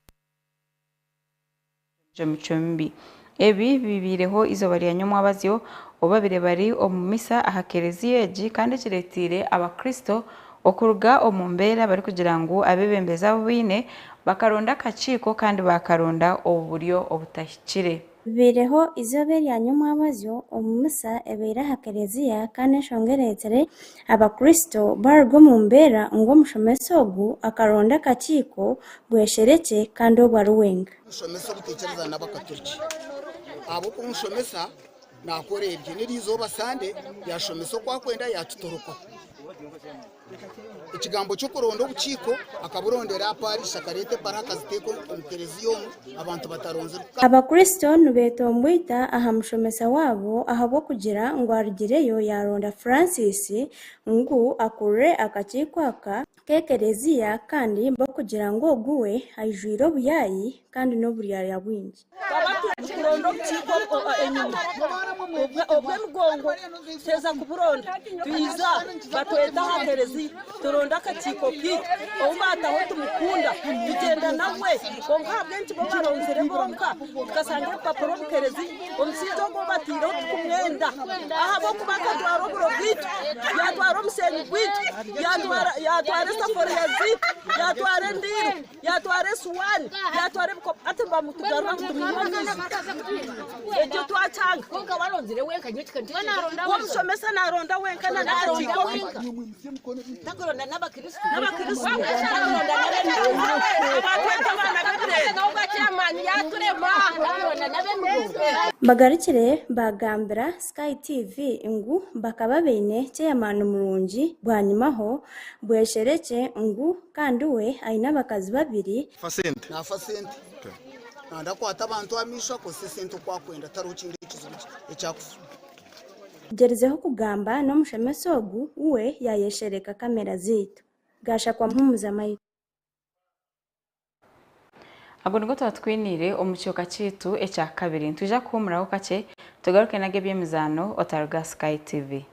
Emicwe mibi. Ebi bibaireho eizooba rya nyomwabazyo obu babaire bari omu misa aha kereziya egi kandi ekireteire abakristo okuruga omu mbeera barikugira ngu abeebembezi abu baine bakaronda akakiiko kandi baakaronda obu buryo obutahikire. Bibaireho eizooba erya nyomwabazyo omu misa ebaire aha kereziya kandi enshonga ereetsire abakristo baaruga omu mbeera ngu omushomesa ogu akaronda akakiiko bwesherekye kandi obwo ari wenka. Omushomesa obutaikiriza n'abakaturiki ahabw'okuba omushomesa naakora ebye n'eriizooba Sande yaashomesa oku akwenda yaatutorokaho. Ekigambo ky'okuronda obukiiko akaburondera aha paarishi akareeta ebaruha akaziteeka omu kereziya omu abantu bataronzire. Abakristo nibetomboita aha mushomesa waabo ahabw'okugira ngu arugireyo yaaronda Francis ngu akurire akakiiko aka k'ekereziya kandi barikugira ngu ogu we aijwire obuyaayi kandi n'oburyarya bwingi. Twaba tukuronda obukiiko enyima obw'emigongo tuheza kuburonda twiza batweta aha kereziya turonda akakiiko kaitu ou baataho tumukunda tugyenda nawe kwonka ahabw'enki bo baronzire bonka tukashanga ebipapura omu kereziya omushaija ogu ou bataireho tikumwenda ahabw'okuba akatwara oburo bwaitu yatwara omushenyi gwaitu yatwara esafuriya zaitu yatwara endiiro yatwara esuwaani yatwara ebikopo hati nibamutugarura ngu tumunywe amaizi ekyo twakyanga omushomesa naronda wenka n'akakiiko ke n'abakristo abatweta abaana b'ebireere Bagarukire baagambira Sky TV ngu bakaba baine ceyamaani murungi bwanyimaho Bwesherekye ngu kandi we aine abakazi babiri. Naafa sente. Nanda akwata abantu aha maisho akozese sente oku akwenda tariho kindi ekizibu eki akufa. Tugyerizeho kugamba n'omushomesa ogu we yayeshereka kamera zaitu. Gashakwa Muhumuza Michael. Ago nigo twatwiniire omu kicweka kyaitu ekya kabiri. Nitwija kuhuumuraho kakye tugaruke n'ag'eby'emizaano otaruga aha Sky TV.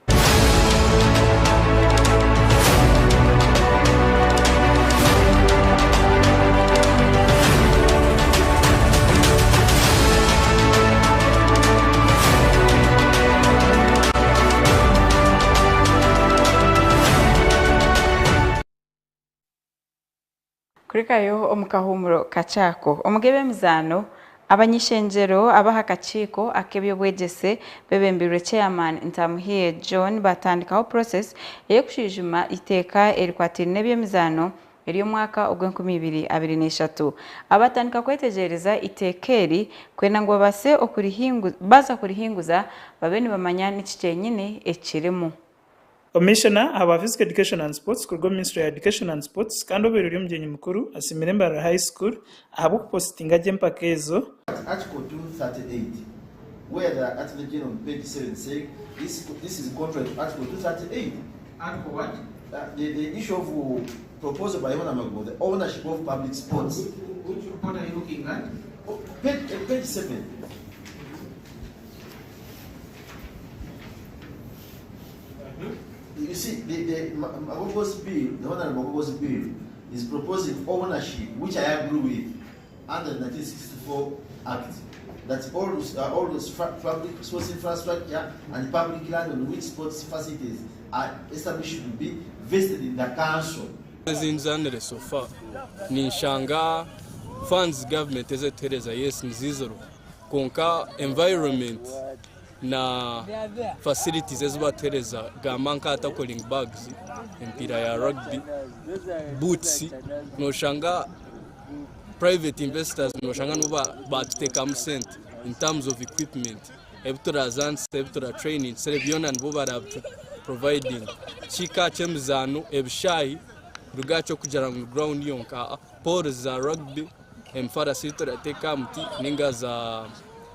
Kurikayo omu kahuumuro kakye ako. Omu g'eby'emizaano, abany'ishengyero ab'aha kakiiko ak'eby'obwegyese bebembeirwe Chairman Ntamuhiye John baatandikaho process ey'okushwijuma eiteeka erikwataine n'eby'emizaano ery'omwaka ogw'e 2023. Aba batandika kwetegyereza eiteeka eri kwenda ngu babaase baaza kurihinguza babe nibamanya niki kyenyini ekirimu. Commissioner ahabwa Physical Education and Sports kuruga omu Ministry ya Education and Sports kandi obaire ori omugyenyi mukuru asiimire Mbarara High School ahabw'okupositinga gye empaka ezo. Article 238. Where the Attorney General on page 7 saying this, this is contrary to Article 238. Article what? The issue of proposal by Honorable Magogo, the ownership of public sports. Which report are you looking at? Oh, page 7. You see, the Magogo's bill, the Honorable Magogo's bill, is proposing ownership, which I agree with, under the 1964 Act, that all those public sports infrastructure and public land on which sports facilities are established should be vested in the council. Ezinzanire so far ninshanga funds government ezetuhereza, yes, nizizoro, konka environment na facilities ezibatuhereza, gamba nka tackling bags, empira ya rugby, boots, noshanga private investors noshanga nibo batutekamu sente in terms of equipment ebiturazanisa, ebitura training sere byona nibo bara providing. Kika ky'emizaano, ebishaayi rugakyo kugira ngu ground yonka, poles za rugby, emifarasi turateeka muti ninga za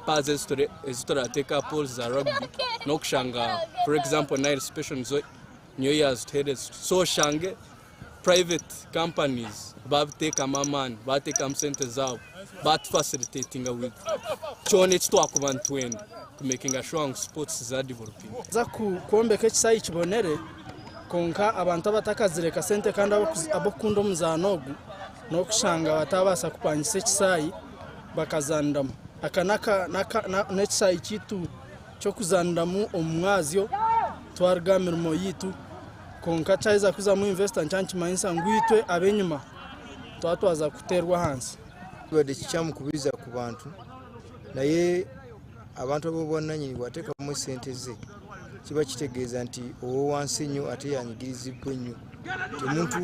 pads eziturateeka poles za rugby, n'okushanga for example Nile Special nizo niyo yazituhereza. So oshange private companies babiteekamu amaani, bateekamu sente zaabo, batufacilitatinga with kyona eki twakuba nitwenda kumakinga sure ngu sports za developing. Za kwombeka ekisaayi kibonere, konka abantu abatakazireka sente kandi abokukunda omuzaano ogu n'okushanga batabaasa kupangisa ekisaayi bakazaniramu. Aka n'ekisaayi kiitu ky'okuzaniramu omu mwazyo twaruga aha mirimo yiitu, konka kyaheza kuzamu investor nikyo nikimanyisa ngu itwe ab'enyima twatwaza kuteerwa ahansi. Kibadde kikyamu kubiza ku bantu, naye abantu ab'obwannannyini bw'ateekamu essente ze kiba kitegeeza nti ow'owansi ennyo ate yanyigirizibwa ennyo. Nti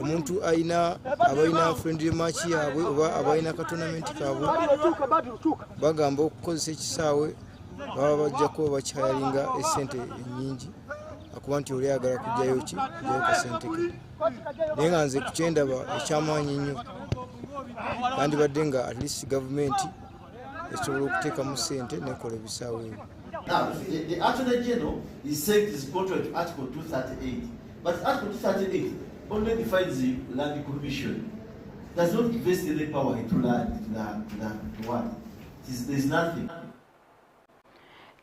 omuntu alina abalina friendly match yaabwe oba abalina ka tournament kaabwe bagamba okukozesa ekisaawe baba bajja kuba bakihayalinga essente ennyingi, akuba nti oli ayagala kujjayo ki, kujjayo kasente ke. Naye nga nze ku kyendaba ekyamaanyi ennyo bandibadde nga at least gavumenti esobola okuteekamu ssente nekola ebisaawe ebyo. Now, the Attorney General is saying it is contrary to Article 238, but Article 238 only defines the land commission. Does not vest any power into land, to what? There is nothing.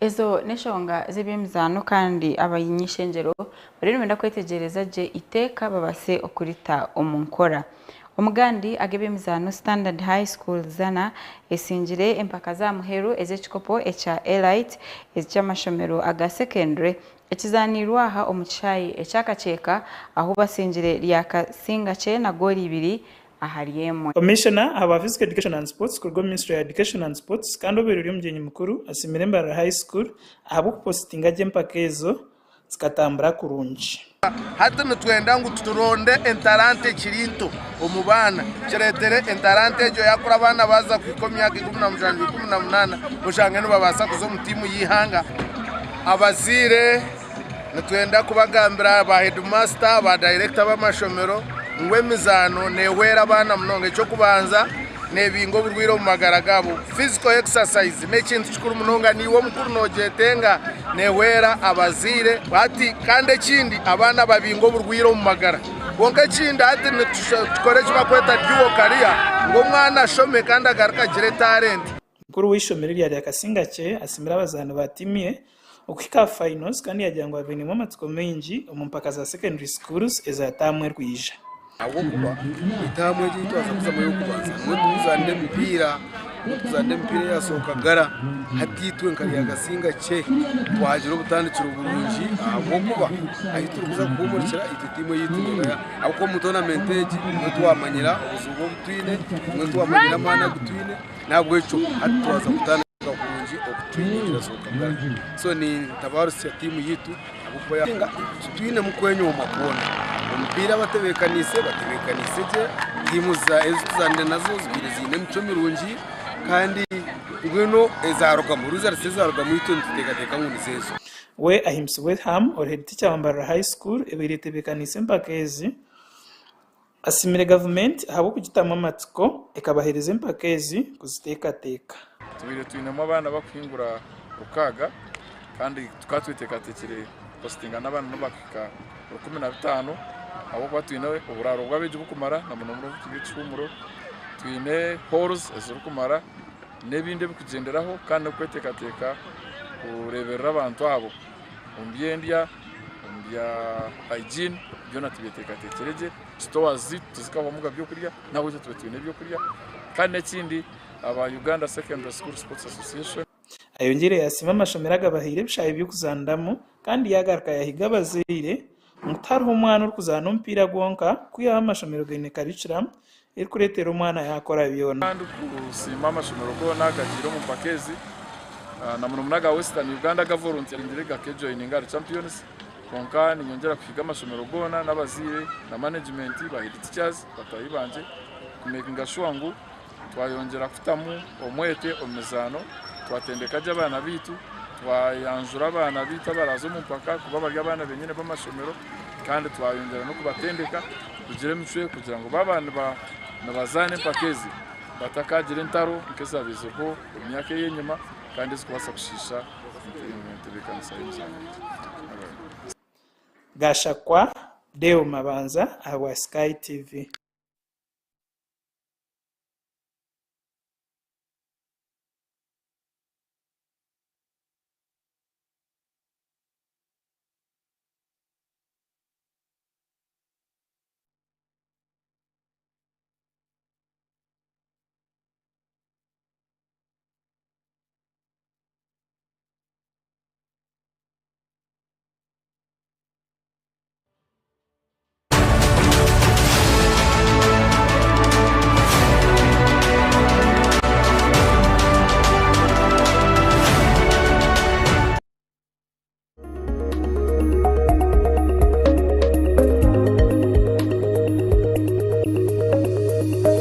Ezo n'enshonga z'eby'emizaano kandi abany'ishengyero bariyo nibenda kwetegyereza gye iteeka babase okurita omu nkora. Omugandi ag'eby'emizaano, Standard High School Zana esingire empaka za muheru ez'ekikopo ekya Elite eky'amashomero aga secondary ekizaanirwe aha omu kishaayi ekyakakyeka ahu basingire Ryakasingakye na goolo 2-1. Commissioner aha Physical Education and Sports kuruga omu Ministry ya Education and Sports kandi obaire ori omugyenyi mukuru asiimire Mbarara High School ahabw'okupositinga gye empaka ezo zikatambura kurungi. Hati nitwenda ngu turonde entaranta ekiri nto omu baana, kireetere entaranta egyo yaakura abaana baaza kuhika omu myaka 17, 18 oshange nibabaasa kuza omu tiimu y'eihanga. Abazaire nitwenda kubagambira ba heedimasita, ba dayirekita b'amashomero ngu emizaano neehwera abaana munonga. Eky'okubanza neebinga oburwaire omu magara gaabo. Physical exercise n'ekintu kikuru munonga naiwe omukuru noogyetenga, neehwera abazaire. Hati kandi ekindi abaana babinga oburwaire omu magara. Kwonka ekindi hati nitukora eki barikweta dual career ngu omwana ashome kandi agaruke agire talent. Mukuru w'eishomero erya Ryakasingakye asiimire abazaani ba tiimu ye okuhika aha finals kandi yaagira ngu abainemu amatsiko maingi omu mpaka za secondary schools eza taamu erikwija. Ahabw'okuba etaamu egi ei twaza kuzamu ey'okubanza nimwo turikuzaanira emipiira, nimwo turikuzaanira emipiira eyasooka gara. Hati itwe nka Ryakasingakye twagira obutandikiro burungi ahabw'okuba ahu turikuza kuhuumurikira itwe tiimu eyaitu neeba ya ahabw'okuba omu toonamenti egi nimwo twamanyira obuzibu obu twine, nimwo twamanyira amaani agu twine. N'ahabw'ekyo hati twaza kutandika kurungi okutuhiringira sooka gara. So nintabaarusya tiimu yaitu ahabw'okuba ya titwinemu kwenyooma kwona. Omupiira abatebeekaniise batebeekaniise gye, tiimu ezi tuzaanire nazo zibaire ziine emicwe mirungi kandi mbwenu ezaarugamu results ezaarugamu itwe nituteekateeka ngu nizo ezo. We Ahimbisibwe Ham ori headteacher wa Mbarara High School ebaire etebeekaniise empaka ezi, Asiimire gavumenti ahabw'okugitamu amatsiko ekabaheereza empaka ezi kuziteekateeka. Tubaire twinemu abaana bakuhingura rukaaga kandi tukaba tweteekateekire kuhositinga n'abaana n'obu bakuhika 15 ahabw'okuba twine oburaaro bw'abeegi burikumara na muno muno obu ekihumuro, twine halls ezirikumara n'ebindi ebirikugyenderaho kandi n'okweteekateeka kureeberera abantu abo omu by'endya, omu bya hygiene byona tubyeteekateekire gye. Stores zaitu tizikahwamu byokurya n'ahabw'ekyo tube twine ebyokurya kandi n'ekindi aba Uganda Secondary School Sports Association. Ayongiire yasiima amashomero agabahaire ebishaayi by'okuzaaniramu kandi yaagaruka yaahiga abazaire ngu tihariho omwana orikuzaana omupiira gwonka kwihaho amashomero gaine curriculum erikureetera omwana yaakora byona. Kandi kusiima amashomero goona agagiire omu mpaka ezi na muno muno aga Western Uganda agavolunteeringire gakejoyininga ahari Champions. Kwonka ninyongyera kuhiga amashomero goona n'abazaire na management ba head teachers bataahi bangye kumekinga sure ngu twayongyera kutamu omwete omu mizaano, twatendeka gye abaana baitu, twayanjura abaana baitu abaraaze omu mpaka kuba bari abaana benyine b'amashomero kandi twayongyera n'okubatendeka kugira emicwe kugira ngu baaba nibazaana empaka ezi batakagira entaro nk'ezabaizeho omu myaka ey'enyima kandi ezikubaasa kushiisha entebeekanisa y'emizaano yaitu. Gashakwa Deo Mabanza ahabwa Sky TV.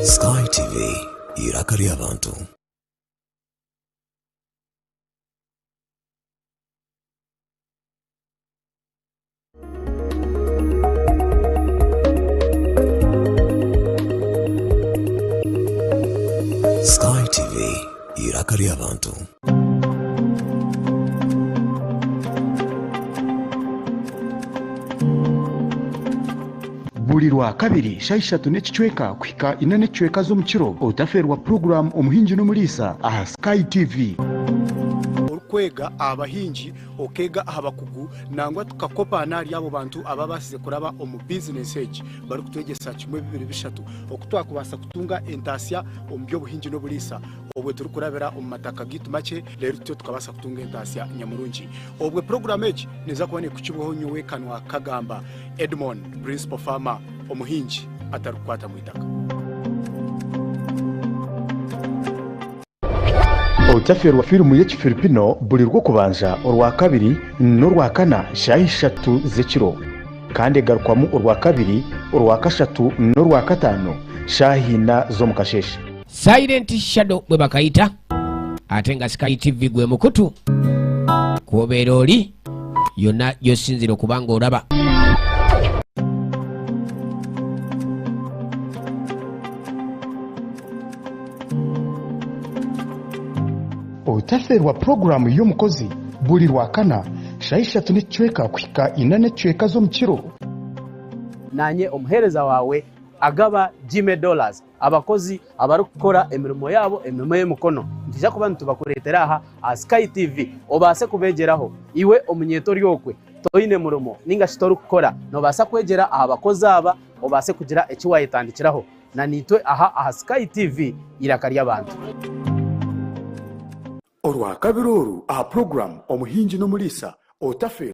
Sky TV, iraka ry'abantu. Sky TV, iraka ry'abantu. Buri Rwakabiri shaaha ishatu n'ekicweka kuhika ina n'ekicweka z'omukiro otafeerwa puroguraamu Omuhingi n'Omuriisa aha Sky TV. Orikwega aha bahingi, okeega aha bakugu nangwa tukakopa n'ahari abo bantu ababaasize kuraba omu bizinesi egi barikutwegyesa kimwe bibiri bishatu oku twakubaasa kutunga entaasya omu by'obuhingi n'oburiisa obwe turikurabira omu mataka gaitu makye reero tutyo tukabaasa kutunga entaasya nyamurungi. Obwe puroguraamu egi neeza kuba neekukibwaho nyowe Kanwa Kagamba Edmond, Principal Farmer, omuhingi atarikukwata mu itaka. Otafeerwa firimu y'Ekifilipino buri Rwokubanza, Orwakabiri n'Orwakana shaaha ishatu z'ekiro. Kandi egarukwamu Orwakabiri, Orwakashatu n'Orwakataano shaaha ina z'omu kasheeshe. Silent Shadow bwe bakayita ate nga Sky TV gwe mukutu kwobeera oli yonna gyosinzira okuba nga olaba. Otafeerwa puroguraamu y'omukozi buri Rwakana shaaha ishatu n'ekicweka kuhika ina n'ekicweka z'omu kiro. Naanye omuheereza waawe agaba Jimmy Dollars, abakozi abarikukora emirimo yaabo emirimo y'emikono. Nitwija kuba nitubakureetera aha aha Sky TV obaase kubeegyeraho. Iwe omunyeeto ori okwe toine murimo ninga shi torikukora, noobaasa kwegyera aha bakozi aba obaase kugira eki waayetandikiraho. Na naitwe aha aha Sky TV eiraka ry'abantu. Orwakabiri oru aha puroguraamu Omuhingi n'Omuriisa, otafeerwa.